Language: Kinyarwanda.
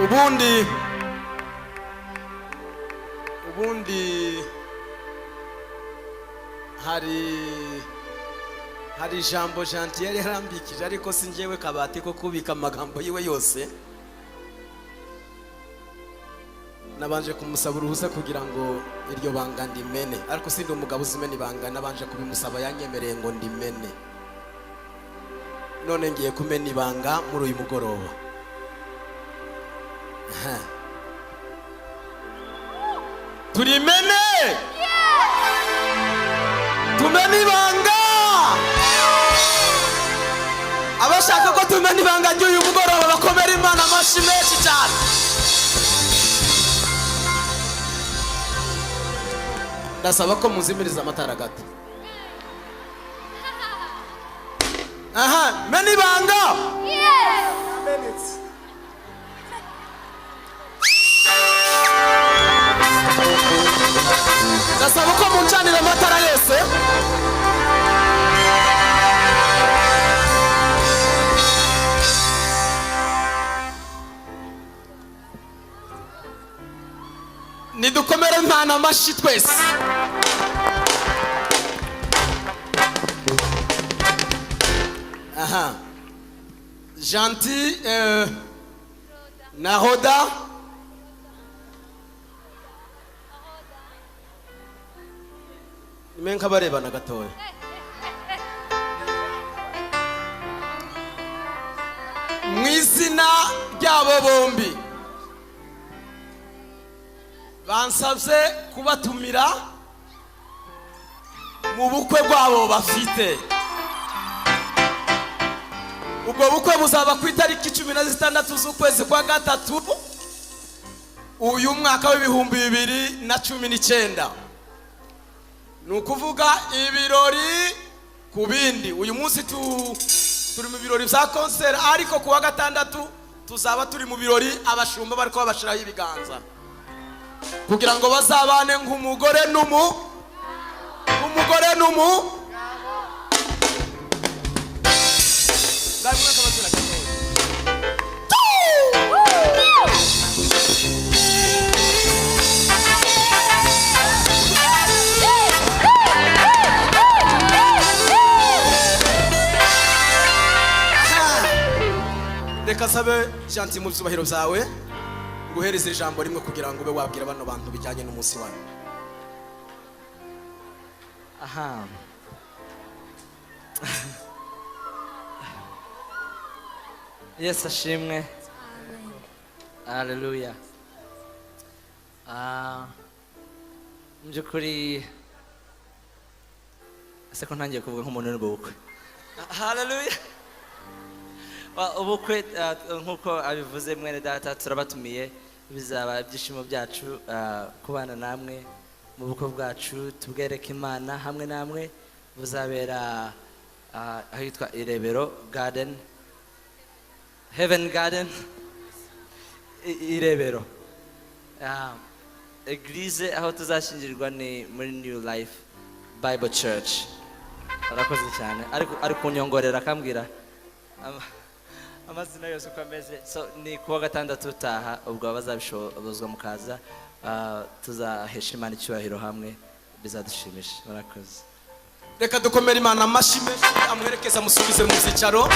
Ubundi hari ijambo Gentil yari yarambikije, ariko si njyewe kabati ko kubika amagambo yiwe yose. Nabanje kumusaba uruhusa kugira ngo iryo banga ndimene, ariko sindi umugabo uzimena ibanga. Nabanje kubimusaba, yanyemereye ngo ndimene. None ngiye kumena ibanga muri uyu mugoroba. Aha. Turimene, tumene ibanga. Abashaka ko tumena ibanga ry'uyu mugoroba bakomera Imana amashyi menshi cyane. Ndasaba ko muzimiriza amatara gato. Aha, mena ibanga. Minutes. Ndasaba ko muncanira amatara yose. Nidukomere Imana amashyi twese. Aha, Gentil na Roda, nimwe nkabarebana gatoya. Mu izina ryabo bombi bansabye kubatumira mu bukwe bwabo bafite. Ubwo bukwe buzaba ku itariki 16 z'ukwezi kwa gatatu uyu mwaka w'2019. Ni ukuvuga ibirori ku bindi. Uyu munsi turi mu birori bya concert, ariko ku wa gatandatu tuzaba turi mu birori, abashumba bari kuba bashyiraho ibiganza kugira ngo bazabane nk'umugore n'umu umugore n'umu. Ngaho mwaka bazira gatoya. Reka sabe Gentil, mu byubahiro byawe, nguhereze ijambo rimwe kugira ngo ube wabwira bano bantu bijyanye n'umunsi wanyu. Aha. Yesu ashimwe. Haleluya. Ah, mu by'ukuri ese ko ntangiye kuvuga nk'umuntu uri mu bukwe? Haleluya. Well, ubukwe nk'uko abivuze mwene data, turabatumiye. Bizaba ibyishimo byacu kubana namwe mu bukwe bwacu, tubwereke Imana hamwe namwe. Buzabera ahitwa Irebero Garden, Heaven Garden, Irebero. Église aho tuzashyingirwa ni muri New Life Bible Church. Arakoze cyane, ariko ari kunyongorera akambwira amazina yose uko ameze. So ni kuwa gatandatu utaha, ubwo abazabishobozwa mukaza, tuzahesha Imana icyubahiro hamwe, bizadushimisha. Murakoze. Reka dukomere Imana amashyi menshi, amuherekeza amusubize mu byicaro.